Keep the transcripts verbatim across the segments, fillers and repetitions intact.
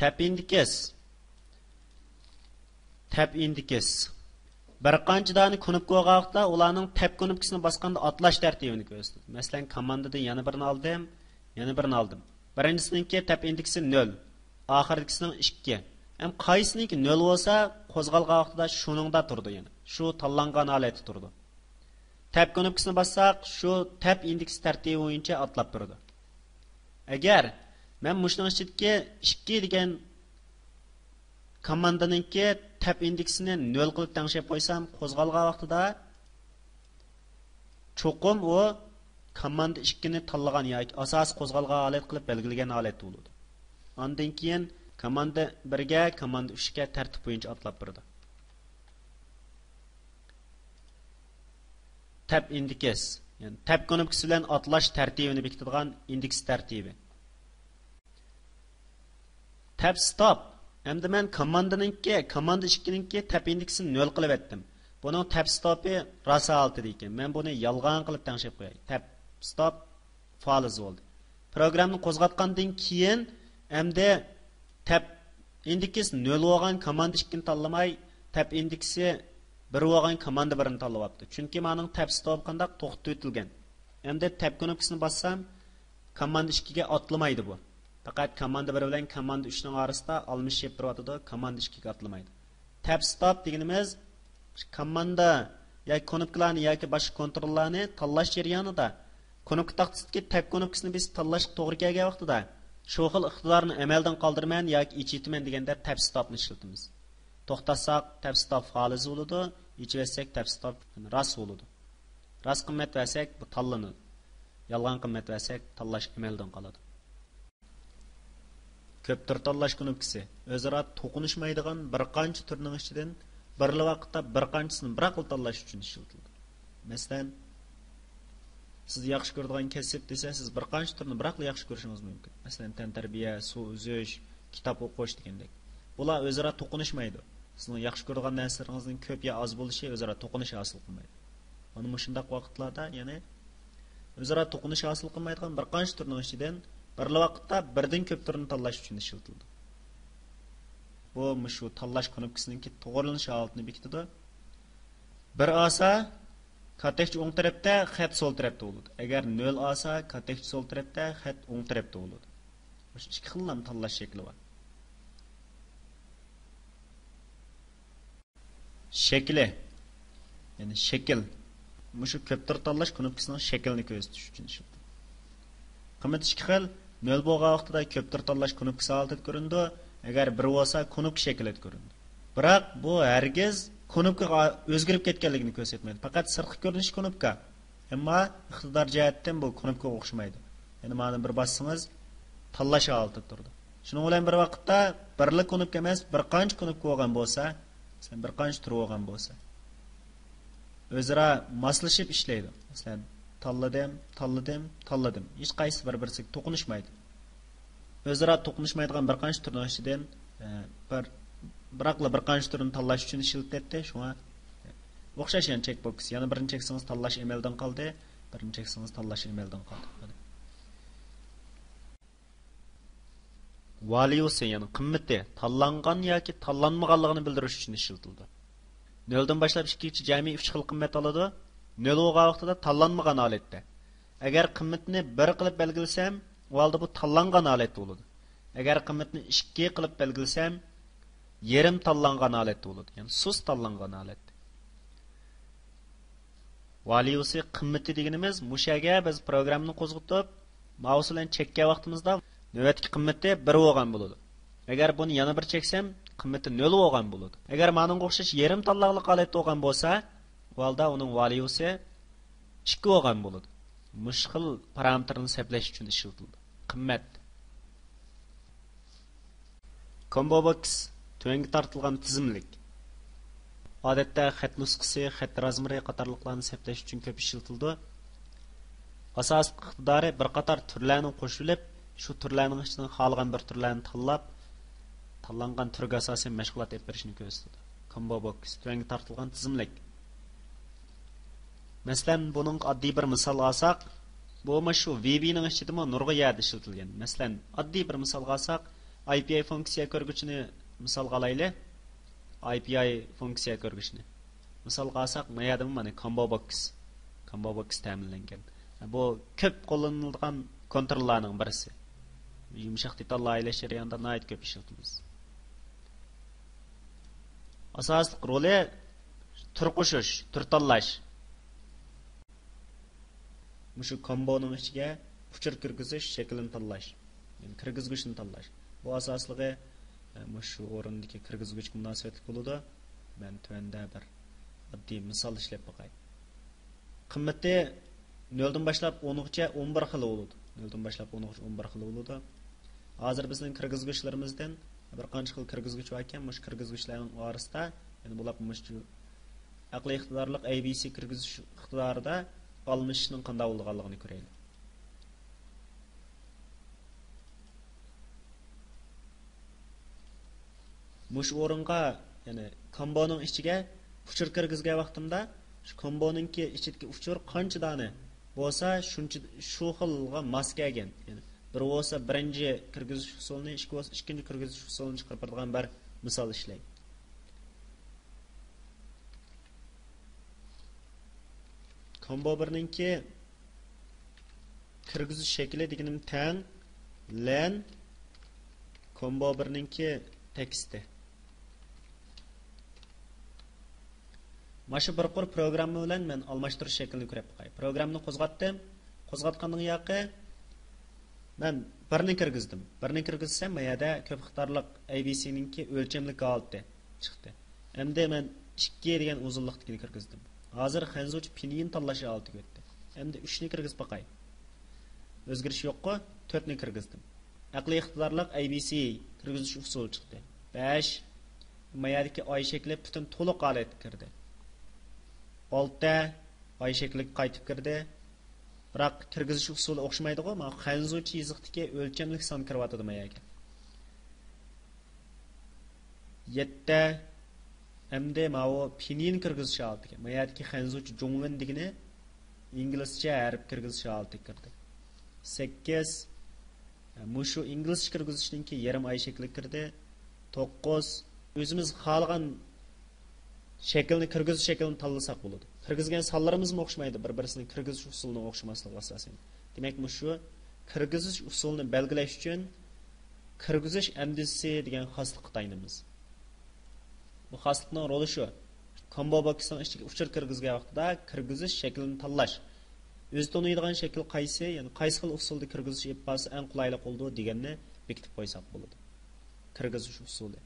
تەپ ئىندېكس. تەپ ئىندېكس. بىر قانچە دانە كۇنۇپكا بولغان ۋاقىتتا ئۇلارنىڭ تەپ كۇنۇپكىسىنى باسقاندا ئاتلاش تەرتىپىنى كۆرسىتىدۇ. مەسىلەن، كوماندىدىن يەنە بىرنى ئالدىم، يەنە بىرنى ئالدىم. بىرىنچىسىنىڭكى تەپ ئىندېكسى نۆل، ئاخىرىدىكىسىنىڭ ئىككى. ھەم قايسىنىڭكى نۆل بولسا، قوزغالغان ۋاقتىدا شۇنىڭدا تۇرىدۇ، يەنى شۇ تاللانغان ھالەتتە تۇرىدۇ. تەپ كۇنۇپكىسىنى باسساق، شۇ تەپ ئىندېكس تەرتىپى بويىچە ئاتلاپ بېرىدۇ. ئەگەر مەن مۇشۇنىڭ ئىچىدىكى ئىككى دېگەن كوماندىنىڭكى تەپ ئىندېكسىنى نۆل قىلىپ تەڭشەپ قويسام، قوزغالغان ۋاقتىدا چوقۇم ئۇ كوماندا ئىككىنى تاللىغان ياكى ئاساسىي قوزغالغان ھالەت قىلىپ بەلگىلىگەن ھالەتتە بولىدۇ. ئاندىن كېيىن كوماندا بىرگە، كوماندا ئۈچكە تەرتىپ بويىچە ئاتلاپ بېرىدۇ. تەپ ئىندېكس، يەنى تەپ كۇنۇپكىسى بىلەن ئاتلاش تەرتىپىنى بېكىتىدىغان ئىندېكس تەرتىپى. تەپ ستاپ. ئەمدى مەن كوماندىنىڭكى، كوماندا ئىككىنىڭكى تەپ ئىندېكسىنى نۆل قىلىۋەتتىم. بۇنىڭ تەپ ستاپى راست ھالىتىدە ئىكەن. مەن بۇنى يالغان قىلىپ تەڭشەپ قوياي. تەپ ستاپ فالىز بولدى. پروگراممىنى قوزغاتقاندىن كېيىن ئەمدى تەپ ئىندېكس نۆل بولغان كوماندا ئىككىنى تاللىماي، تەپ ئىندېكسى بىر بولغان كوماندا بىرنى تاللىۋاپتۇ. چۈنكى مانىڭ تەپ ستاپى قانداق؟ توختىتىۋېتىلگەن. ئەمدى تەپ كۇنۇپكىسىنى باسسام، كوماندا ئىككىگە ئاتلىمايدۇ بۇ. پەقەت كوماندا بىر بىلەن كوماندا ئۈچنىڭ ئارىسىدا ئالمىشىپ تۇرۇۋاتىدۇ، كوماندا ئىككىگە ئاتلىمايدۇ. تەپ ستاپ دېگىنىمىز كوماندا ياكى كۇنۇپكىلارنى ياكى باشقا كونتروللارنى تاللاش جەريانىدا كۇنۇپكا تاختىسىدىكى تەپ كۇنۇپكىسىنى بېسىپ تاللاشقا توغرا كەلگەن ۋاقتىدا شۇ خىل ئىقتىدارنى ئەمەلدىن قالدۇرىمەن ياكى ئېچىۋېتىمەن دېگەندە تەپ ستاپنى ئىشلىتىمىز. توختاتساق، تەپ ستاپ فالىز بولىدۇ، ئېچىۋەتسەك، تەپ ستاپ راست بولىدۇ. راست قىممەت بەرسەك، بۇ تاللىنىدۇ. يالغان قىممەت بەرسەك، تاللاش ئەمەلدىن قالىدۇ. كۆپ تۈر تاللاش كۇنۇپكىسى ئۆزئارا توقۇنۇشمايدىغان بىر قانچە تۈرنىڭ ئىچىدىن بىرلا ۋاقىتتا بىر قانچىسىنى بىراقلا تاللاش ئۈچۈن ئىشلىتىلىدۇ. مەسىلەن، سىز ياخشى كۆرىدىغان كەسىپ دېسە، سىز بىر قانچە تۈرنى بىراقلا ياخشى كۆرۈشىڭىز مۇمكىن. مەسىلەن، تەنتەربىيە، سۇ ئۈزۈش، كىتاب ئوقۇش دېگەندەك. بۇلار ئۆزئارا توقۇنۇشمايدۇ. سىزنىڭ ياخشى كۆرىدىغان نەرسىلىرىڭىزنىڭ كۆپ يا ئاز بولۇشى ئۆزئارا توقۇنۇش ھاسىل قىلمايدۇ. مانا مۇشۇنداق ۋاقىتلاردا، يەنى ئۆزئارا توقۇنۇش ھاسىل قىلمايدىغان بىر قانچە تۈرنىڭ ئىچىدىن بىرلا ۋاقىتتا بىردىن كۆپ تۈرنى تاللاش ئۈچۈن ئىشلىتىلىدۇ. بۇ مۇشۇ تاللاش كۇنۇپكىسىنىڭكى توغرىلىنىش ھالىتىنى بېكىتىدۇ. بىر ئالسا، كاتەكچە ئوڭ تەرەپتە، خەت سول تەرەپتە بولىدۇ. ئەگەر نۆل ئالسا، كاتەكچە سول تەرەپتە، خەت ئوڭ تەرەپتە بولىدۇ. مۇشۇ ئىككى خىللام تاللاش شەكلى بار. شەكلى، يەنى شەكىل. مۇشۇ كۆپ تۈر تاللاش كۇنۇپكىسىنىڭ شەكلىنى كۆرسىتىش ئۈچۈن ئىشلىتىلىدۇ. قىممىتى ئىككى خىل. نۆل بولغان ۋاقتىدا كۆپ تۈر تاللاش كۇنۇپكىسى ھالىتىدە كۆرۈنىدۇ. ئەگەر بىر بولسا، كۇنۇپكا شەكلىدە كۆرۈنىدۇ. بىراق بۇ ھەرگىز كۇنۇپكىغا ئۆزگىرىپ كەتكەنلىكىنى كۆرسەتمەيدۇ. پەقەت سىرتقى كۆرۈنۈشى كۇنۇپكا. ئەمما ئىقتىدار جەھەتتىن بۇ كۇنۇپكىغا ئوخشىمايدۇ. يەنى مانا بىر باسسىڭىز، تاللاش ھالىتىدە تۇرىدۇ. شۇنىڭ بىلەن بىر ۋاقىتتا بىرلا كۇنۇپكا ئەمەس، بىر قانچە كۇنۇپكا بولغان بولسا، مەسىلەن، بىر قانچە تۈر بولغان بولسا، ئۆزئارا ماسلىشىپ ئىشلەيدۇ. مەسىلەن، تاللىدىم، تاللىدىم، تاللىدىم. ھېچقايسىسى بىر-بىرسىگە توقۇنۇشمايدۇ. ئۆزئارا توقۇنۇشمايدىغان بىر قانچە تۈرنىڭ ئىچىدىن، ئە، بىر، بىراقلا بىر قانچە تۈرنى تاللاش ئۈچۈن ئىشلىتىلەتتى. شۇڭا ئوخشاش، يەنى چېك بوكس. يەنە بىرنى چەكسىڭىز، تاللاش ئەمەلدىن قالدى. بىرنى چەكسىڭىز، تاللاش ئەمەلدىن قالدى. ۋاليۇسى، يەنى قىممىتى، تاللانغان ياكى تاللانمىغانلىقىنى بىلدۈرۈش ئۈچۈن ئىشلىتىلىدۇ. نۆلدىن باشلاپ ئىككىگىچە جەمئىي ئۈچ خىل قىممەت ئالىدۇ. نۆل بولغان ۋاقتىدا تاللانمىغان ھالەتتە. ئەگەر قىممىتىنى بىر قىلىپ بەلگىلىسەم، ئۇ ھالدا بۇ تاللانغان ھالەتتە بولىدۇ. ئەگەر قىممىتىنى ئىككى قىلىپ بەلگىلىسەم، يېرىم تاللانغان ھالەتتە بولىدۇ. يەنى سۇس تاللانغان ھالەتتە. ۋاليۇسى قىممىتى دېگىنىمىز مۇشۇ يەرگە بىز پروگراممىنى قوزغىتىپ، مائۇس بىلەن چەككەن ۋاقتىمىزدا نۆۋەتتىكى قىممىتى بىر بولغان بولىدۇ. ئەگەر بۇنى يەنە بىر چەكسەم، قىممىتى نۆل بولغان بولىدۇ. ئەگەر مانىڭغا ئوخشاش يېرىم تاللانغانلىق ھالەتتە بولغان بولسا، ئۇ ھالدا ئۇنىڭ ۋاليۇسى ئىككى بولغان بولىدۇ. مۇشۇ خىل پارامېتىرنى سەپلەش ئۈچۈن ئىشلىتىلىدۇ. قىممەت. كومبو بوكس، تۆۋەنگە تارتىلغان تىزىملىك. ئادەتتە خەت نۇسخىسى، خەت رازمېرى قاتارلىقلارنى سەپلەش ئۈچۈن كۆپ ئىشلىتىلىدۇ. ئاساسلىق ئىقتىدارى بىر قاتار تۈرلەرنى قوشۇۋېلىپ، شۇ تۈرلەرنىڭ ئىچىدىن خالىغان بىر تۈرلەرنى تاللاپ، تاللانغان تۈرگە ئاساسەن مەشغۇلات ئېلىپ بېرىشنى كۆرسىتىدۇ. كومبو بوكس، تۆۋەنگە تارتىلغان تىزىملىك. مەسىلەن، بۇنىڭغا ئاددىي بىر مىسال ئالساق، بۇمۇ شۇ ۋى بى نىڭ ئىچىدىمۇ نۇرغۇن يەردە ئىشلىتىلگەن. مەسىلەن، ئاددىي بىر مىسالغا ئالساق، ئاي پى ئاي فۇنكسىيە كۆرگۈچىنى مىسالغا ئالايلى. ئاي پى ئاي فۇنكسىيە كۆرگۈچىنى مىسالغا ئالساق، ما يەردىمۇ مانا كومبو بوكس، كومبو بوكس تەمىنلەنگەن. بۇ كۆپ قوللىنىلىدىغان كونتروللارنىڭ بىرسى. يۇمشاق دېتاللار ئايلاش جەريانىدا ناھايىتى كۆپ ئىشلىتىمىز. ئاساسلىق رولى تۈر قوشۇش، تۈر تاللاش. مۇشۇ كومبونىڭ ئىچىگە ئۇچۇر كىرگۈزۈش شەكلىنى تاللاش، يەنى كىرگۈزگۈچنى تاللاش. بۇ ئاساسلىقى، ئە، مۇشۇ ئورۇندىكى كىرگۈزگۈچكە مۇناسىۋەتلىك بولىدۇ. مەن تۆۋەندە بىر ئاددىي مىسال ئىشلەپ باقاي. قىممىتى نۆلدىن باشلاپ ئونغىچە ئون بىر خىل بولىدۇ. نۆلدىن باشلاپ ئونغىچە ئون بىر خىل بولىدۇ. ھازىر بىزنىڭ كىرگۈزگۈچلىرىمىزدىن بىر قانچە خىل كىرگۈزگۈچ بار ئىكەن، مۇشۇ كىرگۈزگۈچلەرنىڭ ئارىسىدا، يەنى بۇلار مۇشۇ ئەقلىي ئىقتىدارلىق ئەي بى سى كىرگۈزۈش ئىقتىدارىدا ئالمىشىشنىڭ قانداق بولىدىغانلىقىنى كۆرەيلى. مۇشۇ ئورۇنغا، يەنى كومبونىڭ ئىچىگە ئۇچۇر كىرگۈزگەن ۋاقتىمدا، شۇ كومبونىڭكى ئىچىدىكى ئۇچۇر قانچە دانە بولسا، شۇنچە، شۇ خىلغا ماس كەلگەن. يەنى بىر بولسا بىرىنچى كىرگۈزۈش ئۇسۇلىنى، ئىككى بولسا ئىككىنچى كىرگۈزۈش ئۇسۇلىنى چىقىرىپ بېرىدىغان بىر مىسال ئىشلەي. كومبو بىرنىڭكى كىرگۈزۈش شەكلى دېگىنىم تەڭ لەن كومبو بىرنىڭكى تېكىستى. مانا شۇ بىر قۇر پروگرامما بىلەن مەن ئالماشتۇرۇش شەكلىنى كۆرۈپ باقاي. پروگراممىنى قوزغاتتىم. قوزغاتقاندىن ياقى مەن بىرنى كىرگۈزدۈم. بىرنى كىرگۈزسەم، ما يەردە كۆپ ئىقتىدارلىق ئەي بى سىنىڭكى ئۆلچەملىك ھالىتى چىقتى. ئەمدى مەن ئىككى دېگەن ئۇزۇنلۇقتىكىنى كىرگۈزدۈم. ھازىر خەنزۇچە پىنيىن تاللاش ھالىتىگە ئۆتتى. ئەمدى ئۈچنى كىرگۈزۈپ باقاي. ئۆزگىرىش يوققۇ، تۆتنى كىرگۈزدۈم. ئەقلىي ئىقتىدارلىق ئەي بى سى كىرگۈزۈش ئۇسۇلى چىقتى. بەش، ما يەردىكى ئاي شەكلى پۈتۈن تولۇق ھالەتكە كىردى. ئالتە، ئاي شەكلىگە قايتىپ كىردى. بىراق كىرگۈزۈش ئۇسۇلى ئوخشىمايدىغۇ، مانا خەنزۇچە يېزىقتىكى ئۆلچەملىك سان كىرىۋاتىدۇ ما يەرگە. يەتتە، ئەمدى ماۋۇ پىنيىن كىرگۈزۈش ھالىتىگە، ما يەردىكى خەنزۇچە جۇڭۋېن دېگىنى ئىنگلىزچە ھەرپ كىرگۈزۈش ھالىتىگە كىردى. سەككىز، مۇشۇ ئىنگلىزچە كىرگۈزۈشنىڭكى يېرىم ئاي شەكلىگە كىردى. توققۇز، ئۆزىمىز خالىغان شەكىلنى، كىرگۈزۈش شەكلىنى تاللىساق بولىدۇ. كىرگۈزگەن سانلىرىمىزمۇ ئوخشىمايدۇ، بىر-بىرسىنىڭ كىرگۈزۈش ئۇسۇلىنىڭ ئوخشىماسلىقىغا ئاساسەن. دېمەك، مۇشۇ كىرگۈزۈش ئۇسۇلىنى بەلگىلەش ئۈچۈن كىرگۈزۈش ئەمدىسى دېگەن خاسلىققا تايىنىمىز. بۇ خاسلىقنىڭ رولى شۇ. كومبو بوكسنىڭ ئىچىگە ئۇچۇر كىرگۈزگەن ۋاقتىدا كىرگۈزۈش شەكلىنى تاللاش. ئۆزى تونۇيدىغان شەكىل قايسى، يەنى قايسى خىل ئۇسۇلدا كىرگۈزۈش ئېلىپ بارسا ئەڭ قولايلىق بولىدۇ دېگەننى بېكىتىپ قويساق بولىدۇ. كىرگۈزۈش ئۇسۇلى.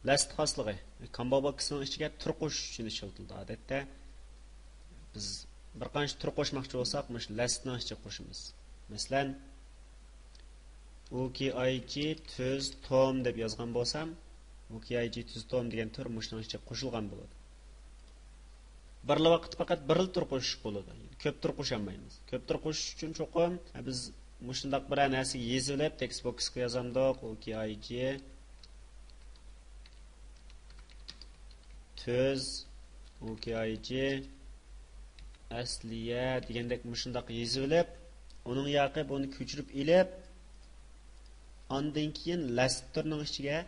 لەستە خاسلىقى. كومبو بوكسنىڭ ئىچىگە تۈر قوشۇش ئۈچۈن ئىشلىتىلىدۇ. ئادەتتە بىز بىر قانچە تۈر قوشماقچى بولساق، مۇشۇ لەستىنىڭ ئىچىگە قوشىمىز. مەسىلەن، ئوكىئايجى تۈز توم دەپ يازغان بولسام، ئوكىئايجى تۈز توم دېگەن تۈر مۇشۇنىڭ ئىچىگە قوشۇلغان بولىدۇ. بىرلا ۋاقىتتا پەقەت بىرلا تۈر قوشۇش بولىدۇ. كۆپ تۈر قوشالمايمىز. كۆپ تۈر قوشۇش ئۈچۈن چوقۇم بىز مۇشۇنداق بىرەر نەرسىگە يېزىۋېلىپ، تېكىست بوكسقا يازامدۇق، ئوكىئايجى تۈز، ئوكىئايجى ئەسلىيە دېگەندەك مۇشۇنداق يېزىۋېلىپ، ئۇنىڭ ياقى بۇنى كۆچۈرۈپ ئېلىپ، ئاندىن كېيىن لەست تۈرنىڭ ئىچىگە،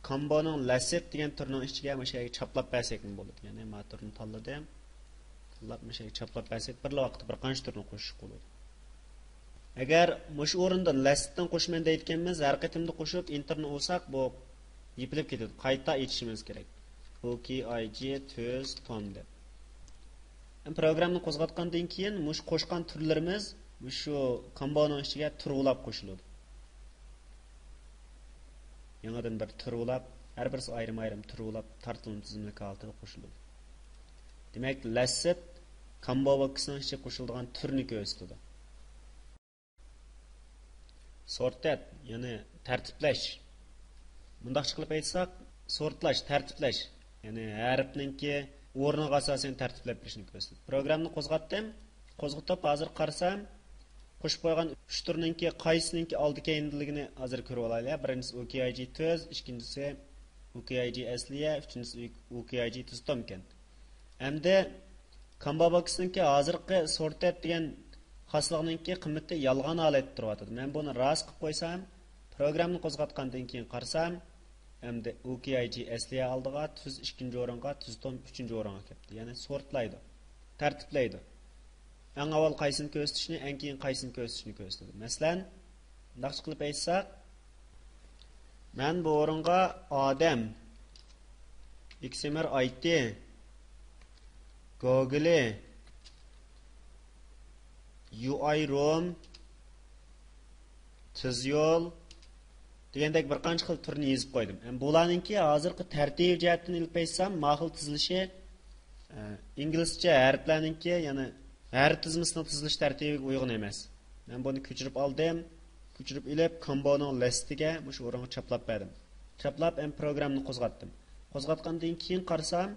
كامبونىڭ لەست دېگەن تۈرنىڭ ئىچىگە مۇشۇ يەرگە چاپلاپ بەرسەكمۇ بولىدۇ. يەنى ما تۈرنى تاللىدىم. تاللاپ مۇشۇ يەرگە چاپلاپ بەرسەك، بىرلا ۋاقىتتا بىر قانچە تۈرنى قوشۇشقا بولىدۇ. ئەگەر مۇشۇ ئورۇندا لەستتىن قوشىمەن دەيدىكەنمىز، ھەر قېتىمدا قوشۇپ، ئېنتېرنى ئۇرساق، بۇ يېپىلىپ كېتىدۇ. قايتا ئېچىشىمىز كېرەك. ئوكىئايجى تۈز توم دەپ. پروگراممىنى قوزغاتقاندىن كېيىن، مۇشۇ قوشقان تۈرلىرىمىز مۇشۇ كامبونىڭ ئىچىگە تۈر بولاپ قوشۇلىدۇ. يېڭىدىن بىر تۈر بولاپ، ھەر بىرسى ئايرىم-ئايرىم تۈر بولاپ، تارتىلما تىزىملىك ھالىتىدە قوشۇلىدۇ. دېمەك، لەست كامبو بوكسنىڭ ئىچىگە قوشۇلىدىغان تۈرنى كۆرسىتىدۇ. سورتەت، يەنى تەرتىپلەش. مۇنداقچە قىلىپ ئېيتساق، سورتلاش، تەرتىپلەش. يەنى ھەرپنىڭكى ئورنىغا ئاساسەن تەرتىپلەپ بېرىشنى كۆرسىتىدۇ. پروگراممىنى قوزغاتتىم. قوزغىتىپ، ھازىر قارىسام، قوشۇپ قويغان ئۈچ تۈرنىڭكى قايسىنىڭكى ئالدى كەينىدىلىكىنى ھازىر كۆرۈپ ئالايلى. بىرىنچىسى ئوكىئايجى تۈز، ئىككىنچىسى ئوكىئايجى ئەسلىيە، ئۈچىنچىسى ئوكىئايجى تۈز توم ئىكەن. ئەمدى كامبا بوكسنىڭكى ھازىرقى سورتەت دېگەن خاسلىقنىڭكى قىممىتى يالغان ھالەتتە تۇرۇۋاتىدۇ. مەن بۇنى راست قىلىپ قويسام، پروگراممىنى قوزغاتقاندىن كېيىن قارىسام، ئەمدى ئۇ كېي ئاي جى ئەسلىھە ئالدىغا، تۈز ئىككىنچى ئورۇنغا، تۈز توم ئۈچىنچى ئورۇنغا كەپتۇ. يەنى سورتلايدۇ، تەرتىپلەيدۇ. ئەڭ ئاۋۋال قايسىنى كۆرسىتىشنى، ئەڭ كېيىن قايسىنى كۆرسىتىشنى كۆرسىتىدۇ. مەسىلەن، مۇنداقچە قىلىپ ئېيتساق، مەن بۇ ئورۇنغا ئادەم، ئېكسىمېر ئايتى، گوگلى، يۇ ئاي روم، تېز يول دېگەندەك بىر قانچە خىل تۈرنى يېزىپ قويدۇم. ئەمما بۇلارنىڭكى ھازىرقى تەرتىپى جەھەتتىن ئېلىپ ئېيتسام، ما خىل تىزىلىشى، ئە، ئىنگلىزچە ھەرپلەرنىڭكى، يەنى ھەرپ تىزمىسىنىڭ تىزىلىش تەرتىپىگە ئۇيغۇن ئەمەس. مەن بۇنى كۆچۈرۈپ ئالدىم. كۆچۈرۈپ ئېلىپ، كومبونىڭ لىستىگە مۇشۇ ئورۇنغا چاپلاپ بەردىم. چاپلاپ، ئەمدى پروگراممىنى قوزغاتتىم. قوزغاتقاندىن كېيىن قارىسام،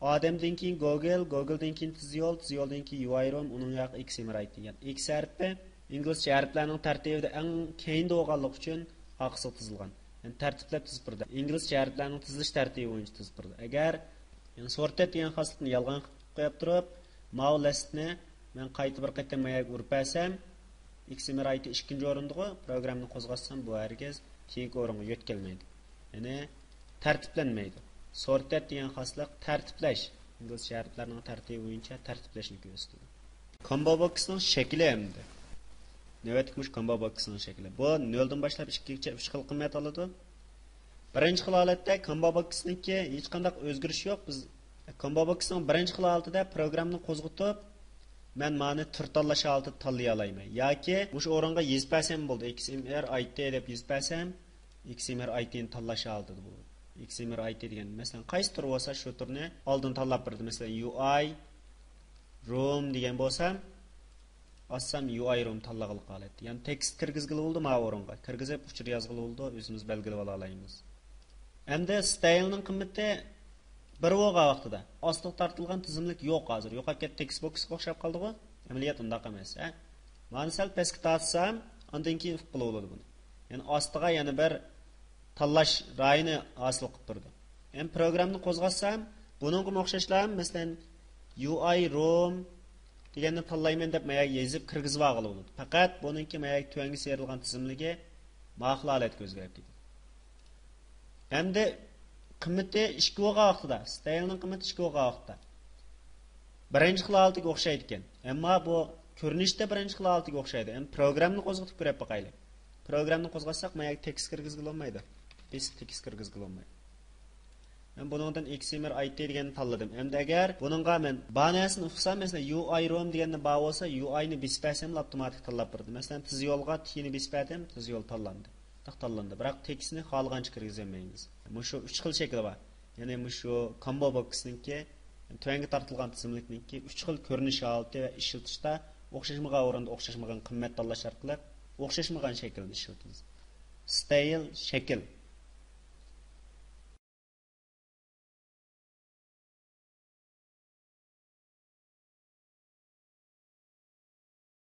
ئادەمدىن كېيىن گوگل، گوگلدىن كېيىن تېز يول، تېز يولدىن كېيىن يۇ ئاي روم، ئۇنىڭ ياقى ئېكسىمېر ئايتى دېگەن ئېكس ھەرپى ئىنگلىزچە ھەرپلەرنىڭ تەرتىپىدە ئەڭ كەينىدە بولغانلىقى ئۈچۈن ئارقىسىغا تىزىلغان. يەنى تەرتىپلەپ تىزىپ بېرىدۇ. ئىنگلىزچە ھەرپلەرنىڭ تىزىلىش تەرتىپى بويىچە تىزىپ بېرىدۇ. ئەگەر، يەنى سورتەت دېگەن خاسلىقنى يالغان قىلىپ قويۇپ تۇرۇپ، ماۋۇ لىستنى مەن قايتا بىر قېتىم ما يەرگە ئۇرۇپ بەرسەم، ئېكسىمېر ئايتى ئىككىنچى ئورۇندىغۇ، پروگراممىنى قوزغاتسام، بۇ ھەرگىز كېيىنكى ئورۇنغا يۆتكەلمەيدۇ. يەنى تەرتىپلەنمەيدۇ. سورتەت دېگەن خاسلىق تەرتىپلەش. ئىنگلىزچە ھەرپلەرنىڭ تەرتىپى بويىچە تەرتىپلەشنى كۆرسىتىدۇ. كومبو بوكسنىڭ شەكلى ئەمدى. نۆۋەتتىكى مۇشۇ كومبو بوكسنىڭ شەكلى. بۇ نۆلدىن باشلاپ ئىككىگىچە ئۈچ خىل قىممەت ئالىدۇ. بىرىنچى خىل ھالەتتە كومبو بوكسنىڭكى ھېچقانداق ئۆزگىرىش يوق. بىز كومبو بوكسنىڭ بىرىنچى خىل ھالىتىدە پروگراممىنى قوزغىتىپ، مەن مانى تۈر تاللاش ھالىتىدە تاللىيالايمەن. ياكى مۇشۇ ئورۇنغا يېزىپ بەرسەم بولدى. ئېكسىمېر ئايتى دەپ يېزىپ بەرسەم، ئېكسىمېر ئايتىنى تاللاش ھالىتىدە بولىدۇ. ئېكسىمېر ئايتى دېگەن، مەسىلەن، قايسى تۈر بولسا شۇ تۈرنى ئالدىن تاللاپ بېرىدۇ. مەسىلەن، يۇ ئاي روم دېگەن بولسام، ئاچسام يۇ ئاي روم تاللىغىلى قالاتتى. يەنى تېكىست كىرگۈزگىلى بولىدۇ، ماۋۇ ئورۇنغا. كىرگۈزۈپ ئۇچۇر يازغىلى بولىدۇ، ئۆزىمىز بەلگىلىۋالالايمىز. ئەمدى ستايلنىڭ قىممىتى بىر بولغان ۋاقتىدا ئاستىغا تارتىلغان تىزىملىك يوق ھازىر. يوقاپ كەتتى، تېكىست بوكسقا ئوخشاپ قالدىغۇ. ئەمەلىيەت ئۇنداق ئەمەس، ھە؟ مانى سەل پەسكە تارتسام، ئاندىن كېيىن ئۇققىلى بولىدۇ بۇنى. يەنى ئاستىغا يەنە بىر تاللاش رايىنى ھاسىل قىلىپ تۇرىدۇ. يەنى پروگراممىنى قوزغاتسام، بۇنىڭغىمۇ ئوخشاشلا، مەسىلەن، يۇ ئاي روم دېگەننى تاللايمەن دەپ ما يەرگە يېزىپ كىرگۈزۈپ ئالغىلى بولىدۇ. پەقەت بۇنىڭكى ما يەرگە تۆۋەنگە سىيرىلغان تىزىملىكى ما خىل ھالەتكە ئۆزگىرىپ كېتىدۇ. ئەمدى قىممىتى ئىككى بولغان ۋاقتىدا، ستايلنىڭ قىممىتى ئىككى بولغان ۋاقتىدا بىرىنچى خىل ھالىتىگە ئوخشايدىكەن. ئەمما بۇ كۆرۈنۈشتە بىرىنچى خىل ھالىتىگە ئوخشايدۇ. ئەمما پروگراممىنى قوزغىتىپ كۆرۈپ باقايلى. پروگراممىنى قوزغاتساق، ما يەرگە تېكىست كىرگۈزگىلى بولمايدۇ. بېسىپ تېكىست كىرگۈزگىلى بولمايدۇ. مەن بۇنىڭدىن ئېكسىمېر ئايتى دېگەننى تاللىدىم. ئەمدى ئەگەر بۇنىڭغا مەن بار نەرسىنى ئۇقسام، مەسىلەن، يۇ ئاي روم دېگەننى بار بولسا، يۇ ئاينى بېسىپ بەرسەم، ئاپتوماتىك تاللاپ بېرىدۇ. مەسىلەن، تېز يولغا تىنى بېسىپ بەردىم، تېز يول تاللاندى. تاللاندى. بىراق تېكىستنى خالىغانچە كىرگۈزەلمەيمىز. مۇشۇ ئۈچ خىل شەكلى بار. يەنى مۇشۇ كومبو بوكسنىڭكى، تۆۋەنگە تارتىلغان تىزىملىكنىڭكى ئۈچ خىل كۆرۈنۈش ھالىتى ۋە ئىشلىتىشتا ئوخشاشمىغان ئورۇندا ئوخشاشمىغان قىممەت تاللاش ئارقىلىق ئوخشاشمىغان شەكىلنى ئىشلىتىمىز. ستايل، شەكىل.